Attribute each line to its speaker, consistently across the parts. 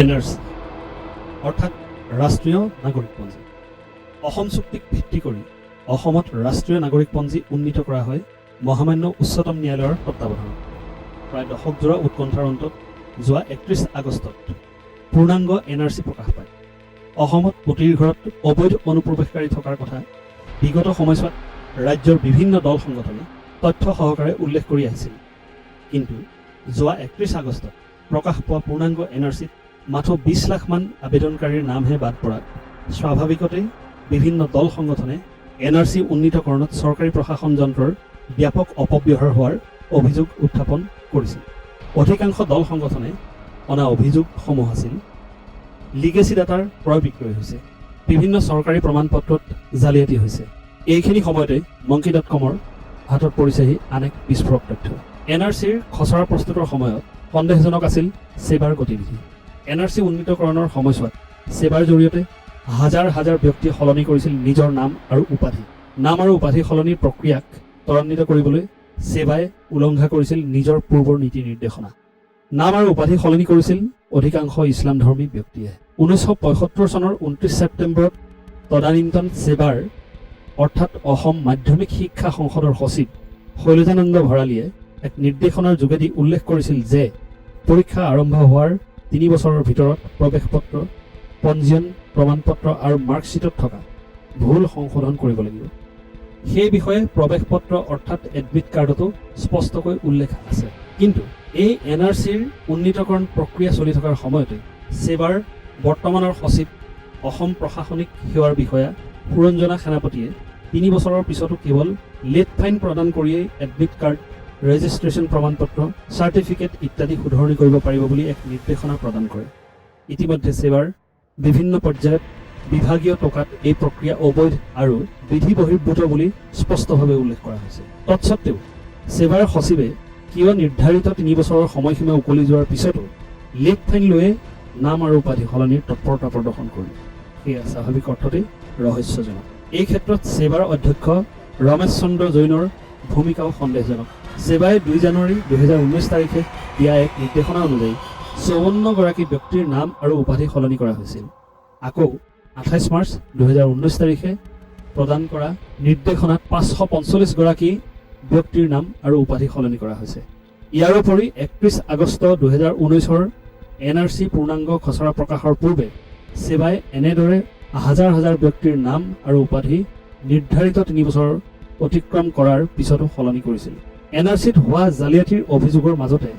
Speaker 1: NRC অৰ্থাৎ ৰাষ্ট্ৰীয় নাগৰিকপঞ্জী। অসম চুক্তিক ভিত্তি কৰি অসমত ৰাষ্ট্ৰীয় নাগৰিকপঞ্জী উন্নীত কৰা হয় মহামান্য উচ্চতম ন্যায়ালয়ৰ তত্বাৱধানত। প্ৰায় দশকজোৰা উৎকণ্ঠাৰ অন্তত যোৱা 31 আগষ্টত পূৰ্ণাংগ এনআৰচি প্ৰকাশ পায়। অসমত কোটিৰ ঘৰত অবৈধ অনুপ্ৰৱেশকাৰী থকাৰ কথা বিগত সময়ছোৱাত ৰাজ্যৰ বিভিন্ন দল সংগঠনে তথ্য সহকাৰে উল্লেখ কৰি আহিছিল। কিন্তু যোৱা 31 আগষ্টত প্ৰকাশ পোৱা পূৰ্ণাংগ এনআৰচিত মাথো 20 লাখমান আবেদনকাৰীৰ নামহে বাদ পৰাত স্বাভাৱিকতেই বিভিন্ন দল সংগঠনে এনআৰচি উন্নীতকৰণত চৰকাৰী প্ৰশাসন যন্ত্ৰৰ ব্যাপক অপব্যৱহাৰ হোৱাৰ অভিযোগ উত্থাপন কৰিছিল। অধিকাংশ দল সংগঠনে অনা অভিযোগসমূহ আছিল লিগেচি ডাটাৰ ক্ৰয় বিক্ৰয় হৈছে, বিভিন্ন চৰকাৰী প্ৰমাণ পত্ৰত জালিয়াতি হৈছে। এইখিনি সময়তে মংকি.কমৰ হাতত পৰিছেহি আন এক বিস্ফোৰক তথ্য। এনআৰচিৰ খচৰা প্ৰস্তুতৰ সময়ত সন্দেহজনক আছিল ছেবাৰ গতিবিধি। এনআৰচি উন্নীতকৰণৰ সময়ছোৱাত ছেবাৰ জৰিয়তে হাজাৰ হাজাৰ ব্যক্তিয়ে সলনি কৰিছিল নিজৰ নাম আৰু উপাধি। নাম আৰু উপাধি সলনিৰ প্ৰক্ৰিয়াক ত্বৰান্বিত কৰিবলৈ ছেবাই উলংঘা কৰিছিল নিজৰ পূৰ্বৰ নীতি নিৰ্দেশনা। নাম আৰু উপাধি সলনি কৰিছিল অধিকাংশ ইছলাম ধৰ্মী ব্যক্তিয়ে। 1975 চনৰ 29 ছেপ্টেম্বৰত তদানীন্তন ছেবাৰ অৰ্থাৎ অসম মাধ্যমিক শিক্ষা সংসদৰ সচিব শৈলজানন্দ ভৰালীয়ে এক নিৰ্দেশনাৰ যোগেদি উল্লেখ কৰিছিল যে পৰীক্ষা আৰম্ভ হোৱাৰ 3 বছৰৰ ভিতৰত প্ৰৱেশ পত্ৰ, পঞ্জীয়ন প্ৰমাণপত্ৰ আৰু মাৰ্কশ্বিটত থকা ভুল সংশোধন কৰিব লাগিব। সেই বিষয়ে প্ৰৱেশ পত্ৰ অৰ্থাৎ এডমিট কাৰ্ডতো স্পষ্টকৈ উল্লেখ আছে। কিন্তু এই এনআৰচিৰ উন্নীতকৰণ প্ৰক্ৰিয়া চলি থকাৰ সময়তে ছেবাৰ বৰ্তমানৰ সচিব, অসম প্ৰশাসনিক সেৱাৰ বিষয়া সুৰঞ্জনা সেনাপতিয়ে 3 বছৰৰ পিছতো কেৱল লেট ফাইন প্ৰদান কৰিয়েই এডমিট কাৰ্ড, ৰেজিষ্ট্ৰেশ্যন প্ৰমাণপত্ৰ, চাৰ্টিফিকেট ইত্যাদি শুধৰণি কৰিব পাৰিব বুলি এক নিৰ্দেশনা প্ৰদান কৰে। ইতিমধ্যে ছেবাৰ বিভিন্ন পৰ্যায়ত বিভাগীয় টোকাত এই প্ৰক্ৰিয়া অবৈধ আৰু বিধি বহিৰ্ভূত বুলি স্পষ্টভাৱে উল্লেখ কৰা হৈছে। তৎসত্ত্বেও ছেবাৰ সচিবে কিয় নিৰ্ধাৰিত 3 বছৰৰ সময়সীমা উকলি যোৱাৰ পিছতো লেট ফাইন লৈয়ে নাম আৰু উপাধি সলনিৰ তৎপৰতা প্ৰদৰ্শন কৰিলে, সেয়া স্বাভাৱিক অৰ্থতেই ৰহস্যজনক। এই ক্ষেত্ৰত ছেবাৰ অধ্যক্ষ ৰমেশ চন্দ্ৰ জৈনৰ ভূমিকাও সন্দেহজনক। ছেবাই 2 জানুৱাৰী 2019 তাৰিখে দিয়া এক নিৰ্দেশনা অনুযায়ী 54গৰাকী ব্যক্তিৰ নাম আৰু উপাধি সলনি কৰা হৈছিল। আকৌ 28 মাৰ্চ 2019 তাৰিখে প্ৰদান কৰা নিৰ্দেশনাত 545গৰাকী ব্যক্তিৰ নাম আৰু উপাধি সলনি কৰা হৈছে। ইয়াৰোপৰি 31 আগষ্ট 2019ৰ এনআৰচি পূৰ্ণাংগ খচৰা প্ৰকাশৰ পূৰ্বে ছেবাই এনেদৰে হাজাৰ হাজাৰ ব্যক্তিৰ নাম আৰু উপাধি নিৰ্ধাৰিত 3 বছৰ অতিক্ৰম কৰাৰ পিছতো সলনি কৰিছিল। এনআৰচিত হোৱা জালিয়াতিৰ অভিযোগৰ মাজতে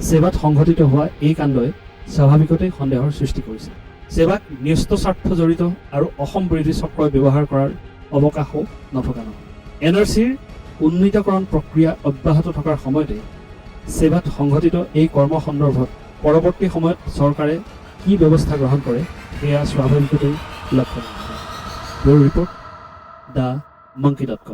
Speaker 1: ছেবাত সংঘটিত হোৱা এই কাণ্ডই স্বাভাৱিকতেই সন্দেহৰ সৃষ্টি কৰিছে। ছেবাক ন্যস্ত স্বাৰ্থ জড়িত আৰু অসম বিৰোধী চক্ৰই ব্যৱহাৰ কৰাৰ অৱকাশো নথকা নহয়। এনআৰচিৰ উন্নীতকৰণ প্ৰক্ৰিয়া অব্যাহত থকাৰ সময়তে ছেবাত সংঘটিত এই কৰ্ম সন্দৰ্ভত পৰৱৰ্তী সময়ত চৰকাৰে কি ব্যৱস্থা গ্ৰহণ কৰে, সেয়া স্বাভাৱিকতেই লক্ষণীয়। Bureau report, the monkey.com.